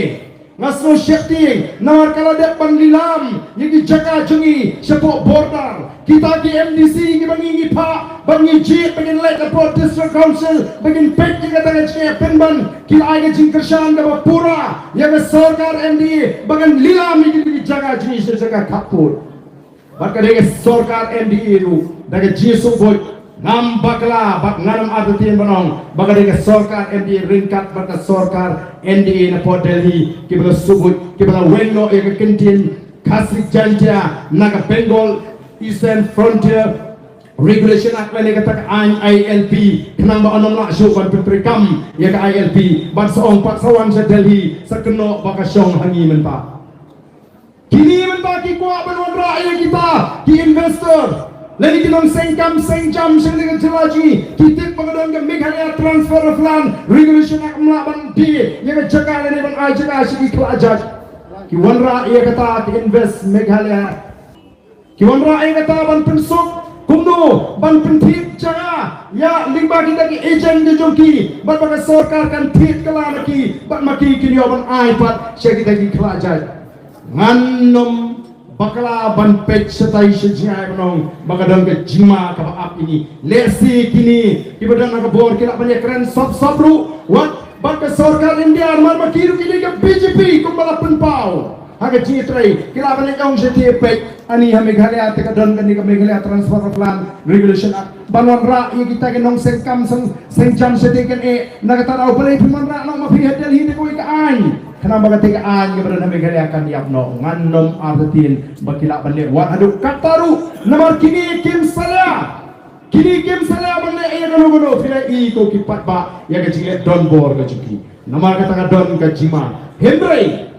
Nga sngew sheptieng namar ka la dep ban lilam ïa ki jaka jong ngi shapoh border. Kita ki M D C kiba ngi ngi phah bad ngi jied ba kin leit hapoh District Council ba kin peit ïa kata ka jingeh pynban, ki la ai ka jingkyrshan kaba pura ïa ka sorkar M D A ba kan lilam ïa kita ki jaka jong ngi sha jaka khappud. Bad ka dei ka sorkar M D A ruh da ka jingïasuk buit, ngam bakla bad ngam artatien ban ong ba ka dei ka sorkar M D A ryngkat bad ka sorkar M D A na Port Delhi kiba la suk buit, kiba la weng noh ïa ka kyntien Khasi Jaintia na ka Bengal Eastern Frontier Regulation Act lane kata ka aiñ I L P, khnang ba yn ym lah shuh ban pyntreikam ïa ka I L P. Bad sa ong pat sa wan sha Delhi, sa kynnoh ba ka shong ha ngi mynta. Kine mynta ki kwah ban wanrah ïa kita ki investor lane ki nongseng kam seng jam sha kane ka jylla jong ngi. Ki tip ba ka don ka Meghalaya Transfer of Land Regulation Act, ym lah ban die ïa ka jaka lane ban ai jaka sha ki khlajait. Ki wanrah ïa kata, ki invest Meghalaya. Ki wanrah ïa kata ban pynsuk kumno ban pynthied jaka ïa lyngba kita ki agent ki jong ki, bad ba ka sorkar kan thied kylla ma ki, bad ma ki kin ïoh ban ai pat sha kita ki khlajait. Ngan ym bakla ban peit shatai sha jngai ban ong ba ka don ka jingma kaba ap ïa ngi. Lehse kine kiba don ha ka bor ki lah ban ïakren sop sop ruh wat bad ka sorkar India, namar ma ki ruh ki dei ka B J P kumba la pynpaw ha ka jingïatrei. Ki lah ban ïa ong shatei, peit, ani ha Meghalaya te ka don kane ka Meghalaya Transfer of Land Regulation Act ban wanrah ïa kita ki nongseng kam seng, seng jam shatei kan, eh, na kata daw balei phi wanrah noh ma phi ha Delhi te kawei ka aiñ, khnang ba kata ka aiñ kaba don ha Meghalaya kan ïap noh. Ngan ym artatien ba ki lah ban leh wat haduh katta ruh, namar kine kim salia. Kine kim salia ban leh ïa kano kano, phi la i ko ki paidbah ïa ka jingleh donbor ka jong ki. Namar kata ka don ka jingma. Hynrei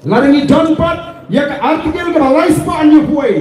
lada ngi don pat ïa ka article kaba lai spah hynñiew phew wei,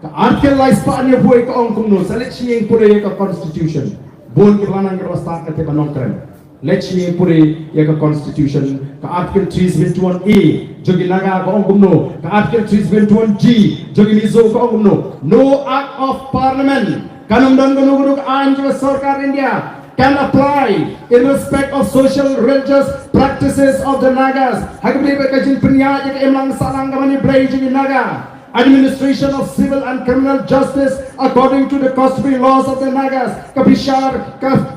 ka article lai spah hynñiew phew wei ka ong kumno, sa leit sngewthuh ïa ka constitution. Bun kiba la nang kiba la stad ka tip ba nongkren. Leit sngewthuh ïa ka constitution, ka article three seventy-one A jong ki Naga ka ong kumno, ka article three seventy-one G jong ki Mizo ka ong kumno. No act of parliament, kan ym don kano kano ka aiñ jong ka sorkar India, can apply in respect of social religious practices of the Nagas. Ha kaba ïadei bad ka jingpynïaid ïa ka imlang sahlang kaba ïa Blei jong ki Naga, administration of civil and criminal justice according to the customary laws of the Nagas, ka bishar, ka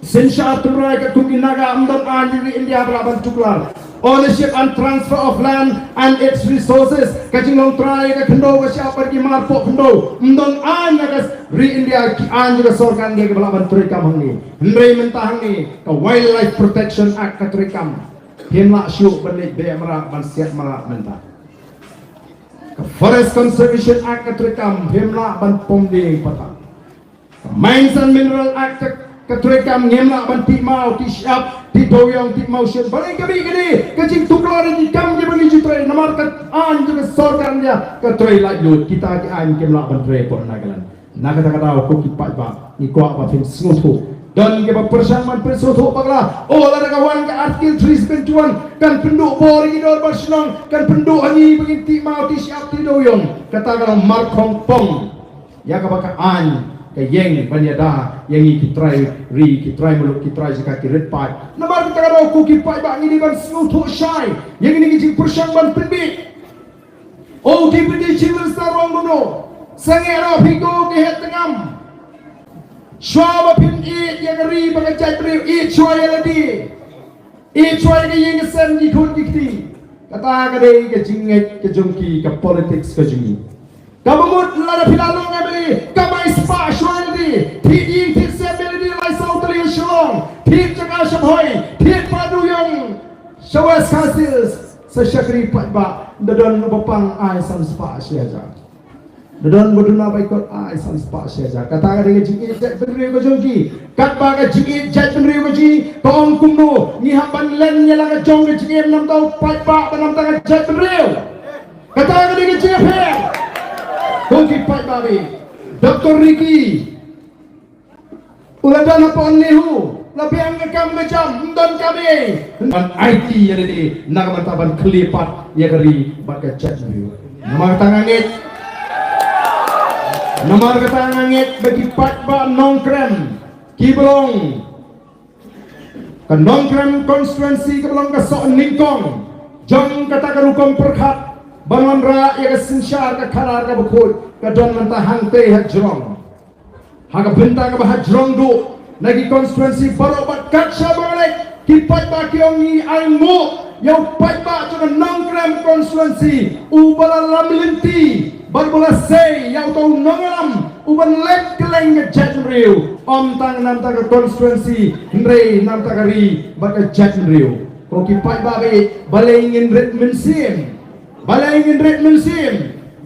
synshar tynrai katkum ki Naga, ym don aiñ ri India ba lah ban tuklar. Ownership and transfer of land and its resources, ka jinglong trai ka khyndew ka shyiap bad ki mar poh khyndew, ym don aiñ na ka ri India, ki aiñ ka sorkar India kiba lah ban treikam hangne. Hynrei mynta hangne ka Wildlife Protection Act ka treikam. Phim lah shuh ban leit beh mrad ban siat mrad mynta. Ka Forest Conservation Act ka treikam, phim lah ban pom dieng pathar. Ka Mines and Mineral Act ka, ka treikam, ngim lah ban tih maw tih shyiap, tih dewiong, tih mawshun. Balei ka bih ka dei ka jingtuklar ïa ki kam kiba ngi ju trei, namar ka aiñ jong ka sorkar India ka trei laitluid, kita ki aiñ kim lah ban trei hapoh Nagaland. Na kata ka daw ko ki paidbah, ngi kwah ba phin sngewthuh. Don kiba pyrshang ban pynsngewthuh bakla, oh, lada ka wan ka Article three seventy-one, kan pynduh bor ïa ki dorbar shnong, kan pynduh ha ngi ba ngin tih maw tih shyiap tih dewiong. Kata ka long markhongpong ïa kaba ka aiñ ka ïeng ban ïada ïa ngi ki trai ri, ki trai muluk, ki trai jaka, ki rit paid. Namar kata ka daw ko ki paidbah, ngi dei ban sngewthuh shai ïa kine ki jingpyrshang ban pynbit. Oh, Deputy Chief Minister Rongbano, sangeh noh phi ko ki het tngam. Shuwa ba phin ïeit ïa ka ri bad ka jaitbynriew, ïeit shuwa ïa lade. Ïeit shuwa ïa ka ïing ka sem, ki khun ki kti. Kata ka dei ka jingngeit ka jong ki, ka politics ka jong ngi. Kaba mut lada phi la long M L A, kamai spah shuwa ïa lade. Thied ïing thied sem ïa lade lai saw tylli ha Shillong. Thied jaka sha Bhoi, thied paid dewiong sha West Khasi Hills, sa shakri paidbah, da don uba pang ai san spah shi hajar. Da don ba duna bai kot ai san spah shi hajar. Kata ka dei ka jingïeit jaitbynriew ka jong ki. Katba ka jingïeit jaitbynriew ka jong ki, ka ong kumno, ngi hap ban len ïa la ka jong ka jingim namar u paidbah bad namar ka jaitbynriew. Kata ka dei ka jingïapher. Ko ki paidbah, Doctor Ricky u la don hapoh NEHU, la biang ka kam ka jam, ym don kam ei. Ban aiti ïa lade na ka bynta ban khlieh pat ïa ka ri bad ka jaitbynriew. Namar kata nga ngeit, namar kata nga ngeit ba ki paidbah Nongkrem, kiba long ka Nongkrem constituency kaba long ka soh nyngkong jong kata ka rukom pyrkhat ban wanrah ïa ka synshar ka khadar kaba khuid, ka don mynta hangtei ha jrong. Ha ka bynta kaba ha jrong duh na ki constituency baroh bad kat shaba nga leit, ki paidbah ki ong ngi ainguh ïa u paidbah jong ka Nongkrem constituency uba la lam lynti bad uba la sei ïa uto u nongïalam uban leit kylleng ka jaitbynriew, ym tang na bynta ka constituency hynrei na bynta ka ri bad ka jaitbynriew. Ko ki paidbah, balei ngin rit mynsiem? Balei ngin rit mynsiem?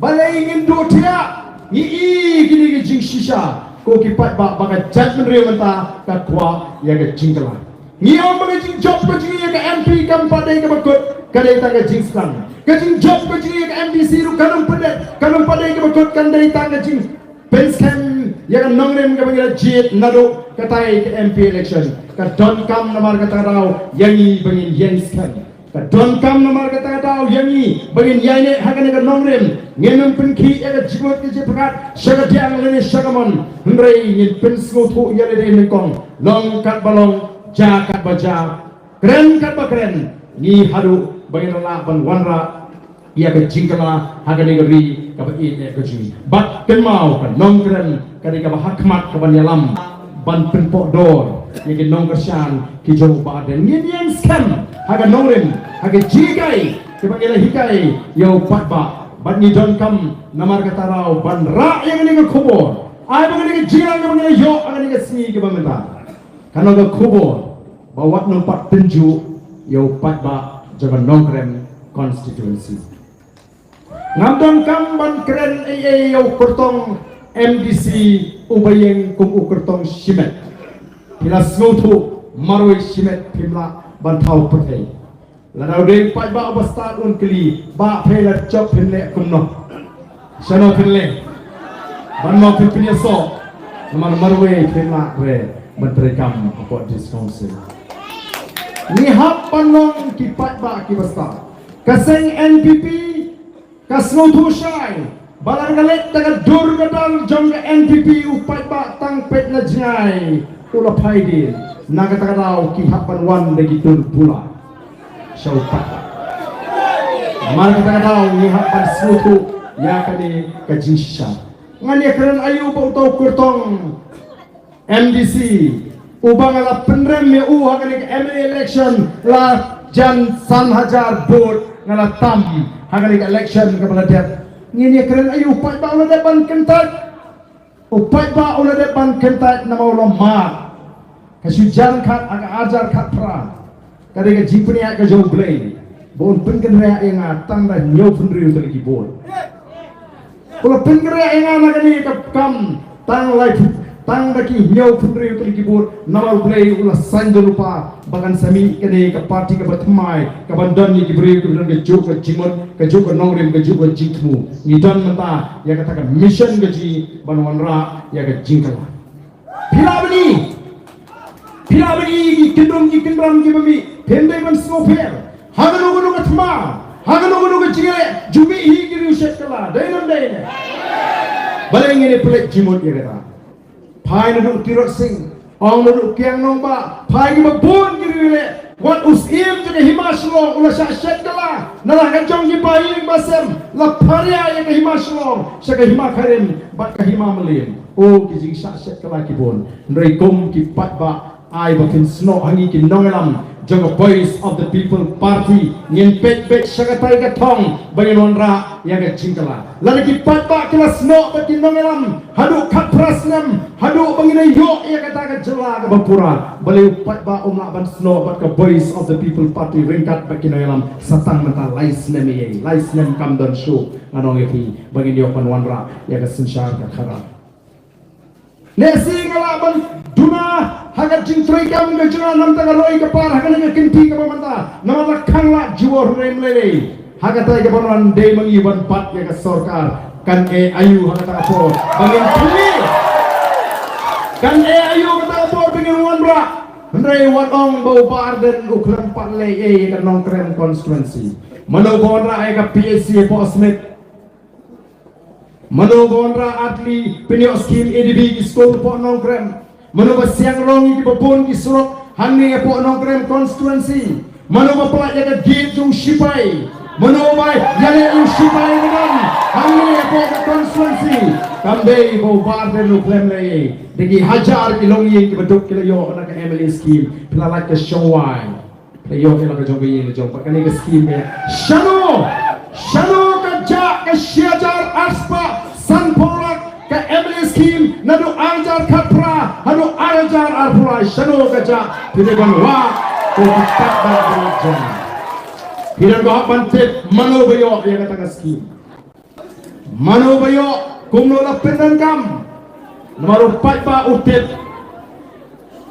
Balei ngin duh thiah? Ngi i kine ki jingshisha, ko ki paidbah, ba ka jaitbynriew mynta ka kwah ïa ka jingkylla. Ngi ong ba ka jingjop ka jong ngi ïa ka M P kam pat dei kaba kut, ka dei tang ka jingsdang. Ka jingjop ka jong ngi ïa ka M D C ruh kan ym pat dei, kan ym pat dei kaba kut, kan dei tang ka jing pynskhem ïa ka nongrim kaba ngi la jied naduh katai ka M P election. Ka donkam namar kata ka daw ïa ngi ba ngin ïeng skhem. Ka donkam namar kata ka daw ïa ngi ba ngin ïaineh ha kane ka nongrim. Ngin ym pynkhih ïa ka jingmut ka jingpyrkhat sha ka diang lane sha ka mon. Hynrei ngin pynsngewthuh ïa lade nyngkong. Long katba long, jia katba jia, kren katba kren, ngi haduh ba ngin lah ban wanrah ïa ka jingkylla ha kane ka ri kaba ïeit ka jong ngi. Bad kynmaw, ka Nongkrem ka dei kaba ha khmat kaban ïalam ban pynpohdor ïa ki nongkyrshan ki jong u Bah Ardent. Ngin ïeng skhem ha ka nongrim, ha ka jinghikai kaba ngi la hikai ïa u paidbah. Bad ngi donkam namar kata ka daw ban rah ïa kane ka khubor. Ai ba kane ka jingïalang kaba ngi la ïoh ha kane ka sngi kaba mynta kan long ka khubor ba wat nang pat tynjuh ïa u paidbah jong ka Nongkrem constituency. Ngam donkam ban kren ei ei ïa u kyrtong M D C uba ïeng kum u kyrtong shimet. Phi la sngewthuh marwei shimet phim lah ban thaw pyrthei. Lada u dei u paidbah uba stad un kylli, bah, phi la jop phin leh kumno? Shano phin leh? Ban mo phin pynïasoh? Namar marwei phin lah re ban treikam hapoh District Council. Ngi hap ban long ki paidbah kiba stad. Ka seng N P P ka sngewthuh shai ba lada ka leit da ka dur ka dar jong ka N P P, u paidbah tang peit na jngai u la phai dien. Na kata ka daw ki hap ban wan da ki dur bula sha u paidbah. Namar kata ka daw ngi hap ban sngewthuh ïa kane ka jingshisha. Ngan ïakren aïu ba uto u kyrtong M D C uba nga la pynrem ïa u ha kane ka M L A election, la jan san hajar vote nga la tam ha kane ka election kaba la dep. Ngin ïakren aïu? U paidbah u la dep ban kyntait. U paidbah u la dep ban kyntait namar u la mad. Ka shu jan khat ha ka arhajar khatphra. Ka dei ka jingpynïaid ka jong U Blei ba un pynkynriah ïa nga tang da hynñiewphew hynriew tylli ki vote. U la pynkynriah ïa nga na kane ka kam tang laiphew, Tang da ki hynñiew phew hynriew tylli ki vote, namar U Blei u la saiñ da lypa ba kan sa mih kane ka party kaba thymmai, kaban don ïa ki briew kiba don ka juk ka jingmut, ka juk ka nongrim, ka juk ka jingthmu. Ngi don mynta ïa kata ka mission ka jong ngi ban wanrah ïa ka jingkylla. Phi lah ban i, phi lah ban i ki kyndrum ki kyndram kiba mih, phim dei ban sngewpher. Ha kano kano ka thma, ha kano kano ka jingeh, ju mih hi ki riew shet kylla, dei ne ym dei ne? Balei ngin ïa pynleit jingmut ïa kata? Phai naduh Tirot Sing, ong naduh Kiang Nangbah, phai kiba bun ki riew leh, wat u Syiem jong ka Hima Shillong u la shah shet kylla na la ka jong ki ba ïing ba sem, la pharia ïa ka Hima Shillong sha ka Hima Kharim bad ka Hima Mylliem. O, ki jingshah shet kylla ki bun. Hynrei kum ki paidbah, ai ba phin snoh ha ngi ki nongïalam jong ka Voice of the People Party, ngin peit beit sha katai ka thong ba ngin wanrah ïa ka jingkylla. Lada ki paidbah ki la snoh bad ki nongïalam haduh khatphra snem, haduh ba ngin ïoh ïa kata ka jylla kaba pura, balei u paidbah um lah ban snoh bad ka Voice of the People Party ryngkat bad ki nongïalam? Sa tang mynta lai snem ïa, lai snem kam don shuh, nga ong ïa phi, ba ngin ïoh ban wanrah ïa ka synshar ka khadar. Lehse nga lah ban duna ha ka jingtrei kam ka jong nga namar ka roi ka par ha kane ka kynti kaba mynta, namar la khang lad jubor, hynrei ym lei lei. Ha katai kaban wan, dei ma ngi ban bat ïa ka sorkar. Kan ïai aïu ha kata ka por ba ngin pynlong, kan ïai aïu ha kata ka por ba ngin wanrah? Hynrei wat ong ba u Bah Ardent u khlem pat leh ei ïa ka Nongkrem constituency. Mano ba wanrah ïa ka P H C hapoh Smit? Mano ba wanrah ar tylli pynïoh skim A D B ki skul hapoh Nongkrem? Mano ba siang rong ïa kiba bun ki surok hangne hapoh Nongkrem constituency? Mano ba pynlait ïa ka gate jong u shipai? Mano ba ïaleh ïa u shipai madan hangne hapoh ka constituency? Kam dei ba u Bah Ardent u khlem leh ei? Da ki hajar ki longïing kiba duk ki la ïoh na ka M L A skim, phi la lait ka shongwai. Phi la ïoh ïa la ka jong ka ïing la jong, bad kane ka skim ka ïa. Shano, shano ka jah ka shi hajar ar spah sanphew lak ka M L A skim naduh ar hajar khatphra haduh ar hajar arphew lai? Shano ka jah? Phi dei ban wad, ko ki paidbah ba la jong. Phi dei ban hap ban tip mano ba ïoh ïa kata ka skim. Mano ba ïoh, kumno la pyndonkam? Namar u paidbah u tip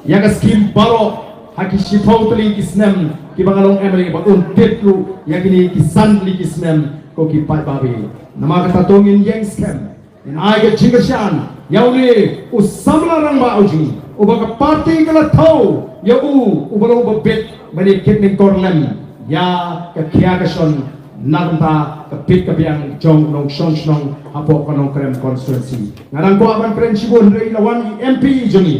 ïa ka skim baroh ha ki shiphew tylli ki snem kiba nga long M L A, bad un tip ruh ïa kine ki san tylli ki snem, ko ki paidbah ba ïeit. Namar kata to ngin ïeng skhem, ngin ai ka jingkyrshan ïa une u samla rangbah u jong ngi, uba ka party ka la thew ïa u, uba long uba bit ban ïa kit nyngkong lem ïa ka khia ka shon na ka bynta ka bit ka biang jong u nongshong shnong hapoh ka Nongkrem constituency. Nga dang kwah ban kren shibun, hynrei la wan i M P jong ngi.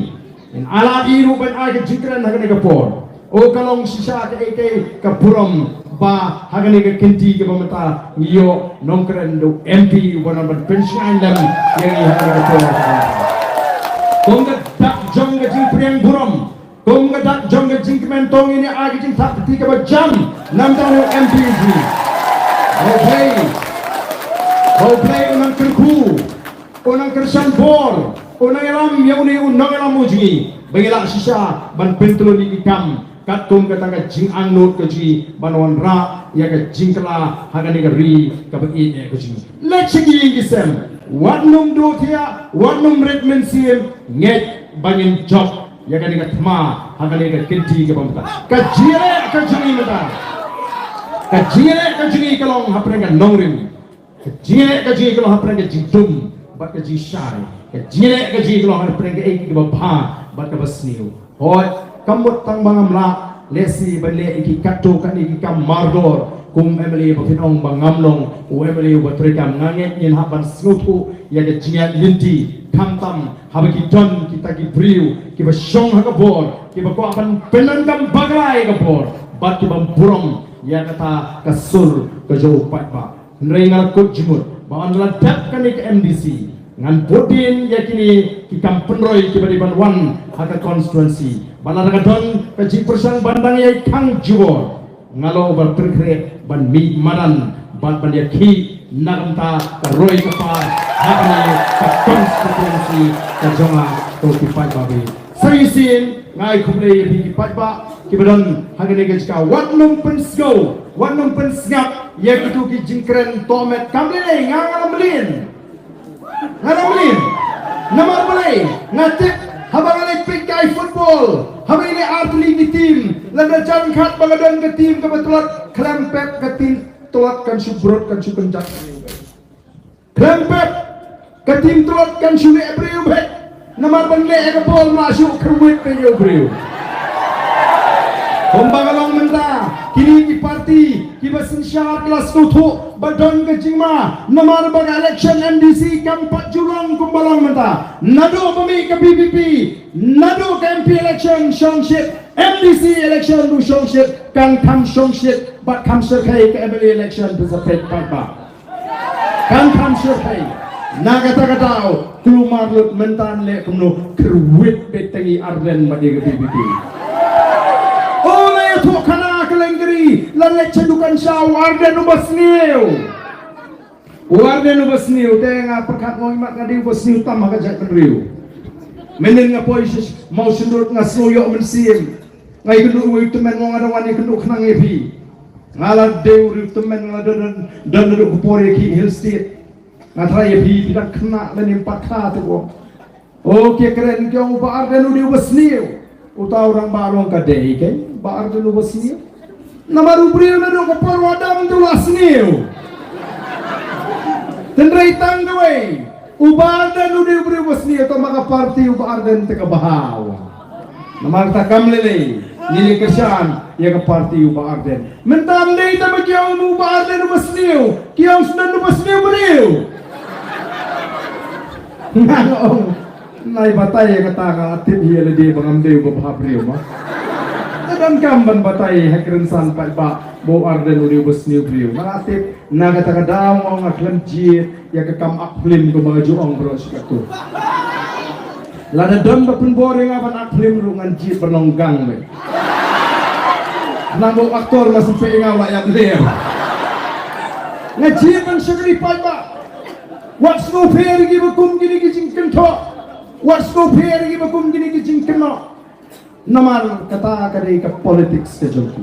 Ngin ai lad ïa i ruh ban ai ka jingkren ha kane ka por. O, ka long shisha kaei kaei ka burom ba ha kane ka kynti kaba mynta ngi ïoh nongkren da u M P uba nang ban pynshngaiñ lem ïa ngi ha kane ka por. Kum ka dak jong ka jingpdiang burom, kum ka dak jong ka jingkmen, to ngin ïa ai ka jingthap kti kaba jam na ka bynta u M P jong ngi. Hooid, hooid, u nang kyrkhu, u nang kyrshan bor, u nang ïalam ïa une u nongïalam u jong ngi ba ngin lah shisha ban pyntylli ïa ki kam katkum kata ka jingangnud ka jong ngi ban wanrah ïa ka jingkylla ha kane ka ri kaba ïeit eh ka jong ngi. Leit sha ki ïing ki sem, wat nym duh thiah, wat nym rit mynsiem, ngeit ba ngin jop ïa kane ka thma ha kane ka kynti kaba mynta. Ka jingïaleh ka jong ngi mynta, ka jingïaleh ka jong ngi ka long hapdeng ka nongrim. Ka jingïaleh ka jong ngi ka long hapdeng ka jingdum bad ka jingshai. Ka jingïaleh ka jong ngi ka long hapdeng kaei kaba bha bad kaba sniew. Hooid, kam mut tang ba ngam lah lehse ban leh ïa ki katto katne ki kam mardor kum M L A ba phin ong ba ngam long u M L A uba treikam. Nga ngeit ngin hap ban sngewthuh ïa ka jingïaid lynti, khamtam haba ki don kita ki briew kiba shong ha ka bor, kiba kwah ban pyndonkam bakla ïa ka bor bad kiba burom ïa kata ka sur ka jong u paidbah. Hynrei nga la kut jingmut ba ynda la dep kane ka M D C, ngan bud dien ïa kine ki kam pynroi kiba dei ban wan ha ka constituency. Ba lada ka don ka jingpyrshang ban dang ïai khang jubor, nga long uba pynkhreh ban mih madan bad ban ïakhih na ka bynta ka roi ka par ha kane ka constituency ka jong nga, ko ki paidbah ba ïeit. Sa shisien nga ai khublei ïa phi ki paidbah kiba don ha kane ka jaka. Wat nym pynsngew, wat nym pynsngap ïa kito ki jingkren tohmet. Kam lei lei, nga, nga la mlien. Nga la mlien. Namar balei, nga tip, haba nga leit peit ka football, haba ine artylli ki team, lada jan khat ba nga don ka team kaba tlot, khlem pep ka team tlot kan shu brot kan shu kynjat. Khlem pep ka team tlot kan shu leh briew beit. Namar ban leh ka ball ma shu kyrwit beit ïa u briew. Kumba ka long mynta, kine ki party kiba synshar ki la sngewthuh ba don ka jingma, namar ba ka election M D C kam pat ju long kumba long mynta. Naduh ba mih ka V P P, naduh ka M P election shongshit, M D C election ruh shongshit, kan kham shongshit bad kham shyrkhei ka M L A election, phi sa peit paidbah. Kan kham shyrkhei. Na kata ka daw, kulmar lut mynta leh kumno, kyrwit beit tang ïa Ardent bad ïa ka V P P. O, la ïathuh khana ka lynti, la leit sha dukan sha u Ardent uba sniew. U Ardent uba sniew, te nga pyrkhat, nga ong, i mat, nga dei uba sniew tam ha ka jaitbynriew. Mynnin nga poi sha Mawshynrut nga sngew ïoh mynsiem. Nga ïakynduh uwei u tymmen, nga ong nga dang wan ïakynduh khnang ïa phi. Nga la dei u riewtymmen, nga la don, don, don naduh ka por ïa ki Hill State. Nga tharai ïa phi, phi dang khynnah lane ym pat kha te ko. O, ki kren ki ong u Bah Ardent u dei uba sniew. Uta u rangbah u ong ka dei keiñ, Bah Ardent uba sniew. Namar u briew naduh ka por u Adam te u la sniew. Hynrei tang kawei, u Bah Ardent u dei u briew uba sniew, tang ma ka party u Bah Ardent te ka bha. Namar kata kam lei lei ngin ïa kyrshan ïa ka party u Bah Ardent. Mynta ym dei tang ba ki ong u Bah Ardent uba sniew, ki ong sdang uba sniew briew. Nga ong, nai batai ïa kata, nga tip hi ïa lade ba ngam dei uba bha briew ma. Nga donkam ban batai ha ka rynsan paidbah ba u Ardent u dei uba sniew briew. Nga tip, na kata ka daw nga ong nga khlem jied ïa ka kam ak phlim kumba ka ju ong baroh shi katto. Lada don ba pynbor ïa nga ban ak phlim ruh ngan jied ban long gang beit. Nang ba u aktor ma sngewbha ïa nga u la ïap ler. Nga jied ban shakri paidbah. Wat sngewpher ïa kiba kum kine ki jingkynthoh. Wat sngewpher ïa kiba kum kine ki jingkynnoh. Namar kata ka dei ka politics ka jong ki.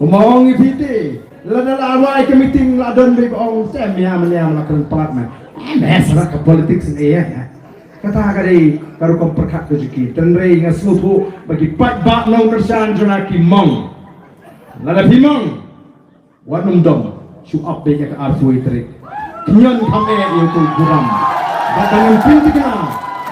Kumba ong ïa phi te, lada la wai ka meeting la don beit ba ong, te mia mia la kren palat me. Eh, me sa ka politics ne ïa. Kata ka dei ka rukom pyrkhat ka jong ki. Hynrei nga sngewthuh ba ki paidbah nongkyrshan jong nga ki mong. Lada phi mong, wat nym dom, shu ap beit ïa ka arphew tarik. Khñiot kham eh ïa uto u burom. Bad ngin pynthikna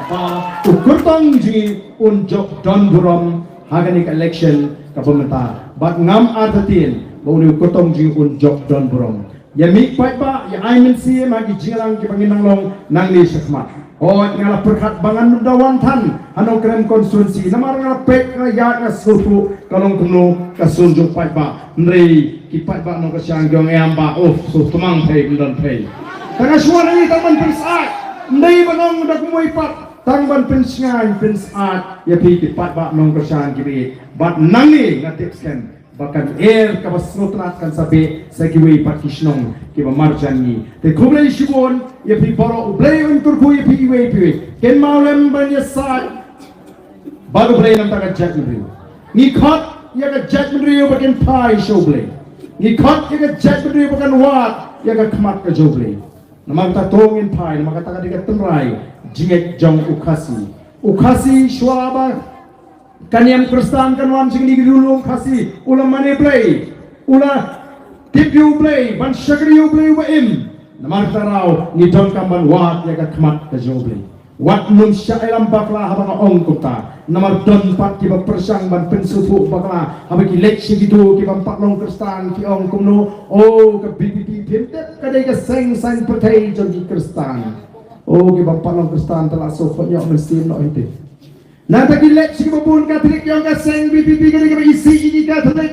ba u kyrtong jong ngi un jop don burom ha kane ka election kaba mynta. Bad ngam artatien ba une u kyrtong jong ngi un jop don burom. Ïa mih paidbah, ïa ai mynsiem ha ki jingïalang kiba ngin nang long nangne shakhmat. Hooid, nga la pyrkhat ba ngan da wan than ha Nongkrem constituency, namar nga la peit, nga la ïaid, nga sngewthuh ka long kumno ka sur jong paidbah. Hynrei ki paidbah nongkyrshan ki ong em bah, oh, sngewthuh tymmen phi, ym don phi. Tang nga shu wan hangne tang ban pynsyaid, ym dei ban ong da kumwei pat, tang ban pynshngaiñ pynsyaid ïa phi ki paidbah nongkyrshan kiba ïeit. Bad nangne nga tip skhem ba kan er kaba sngewtynnat kan sa beh sa kiwei pat ki shnong kiba marjan ngi. Te khublei shibun ïa phi baroh, U Blei un kyrkhu ïa phi iwei pa iwei. Kynmaw lem ban ïasaid bad U Blei na ka bynta ka jaitbynriew. Ngi khot ïa ka jaitbynriew ba kan phai sha U Blei. Ngi khot ïa ka jaitbynriew ba kan wad ïa ka khmat ka jong U Blei. Namar kata to ngin phai, namar kata ka dei ka tynrai jingngeit jong u Khasi. U Khasi shuwa ba ka niam Khristan kan wan sha kine ki riewlum Khasi, u la mane Blei, u la tip ïa U Blei, ban shakri ïa U Blei uba im. Namar kata ruh ngi donkam ban wad ïa ka khmat ka jong U Blei. Wat nym shah ïalam bakla haba nga ong kumta. Namar don pat kiba pyrshang ban pynsngewthuh bakla haba ki leit sha kito ki bym pat long Khristan, ki ong kumno, oh, ka V P P phim tip, ka dei ka seng saiñ pyrthei jong ki Khristan. Oh, ki bym pat long Khristan te la shu khot ïoh mynsiem noh hi te. Nangta ki leit sha kiba bun Katholik, ki ong ka seng V P P ka dei kaba isih ïa ki Katholik.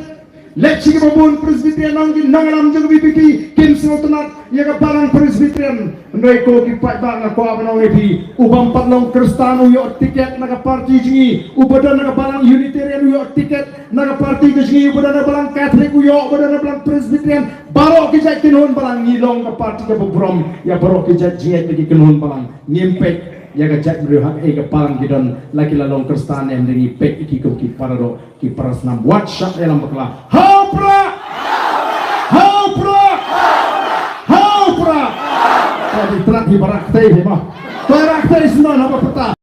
Leit sha kiba bun Presbyterian, ong ki nongïalam jong ka V P P kim sngewtynnat ïa ka balang Presbyterian. Hynrei ko ki paidbah, nga kwah ban ong ïa phi, u bym pat long Khristan u ïoh tiket na ka party jong ngi, uba don na ka balang Unitarian u ïoh tiket na ka party ka jong ngi, uba don na ka balang Katholik u ïoh, uba don na ka balang Presbyterian, baroh ki jait kynhun balang, ngi long ka party kaba burom ïa baroh ki jait jingngeit na ki kynhun balang. Ngim peit ïa ka jaitbynriew ha kaei ka balang ki don, la ki la long Khristan ne em, ngi peit ïa ki kum ki para doh, ki para snam. Wat shah ïalam bakla. Ha u Prah! Ha u Prah! Ha u Prah! Ka dei Prah hi, Prah katei hi mo. Prah Pei shnong haba pata.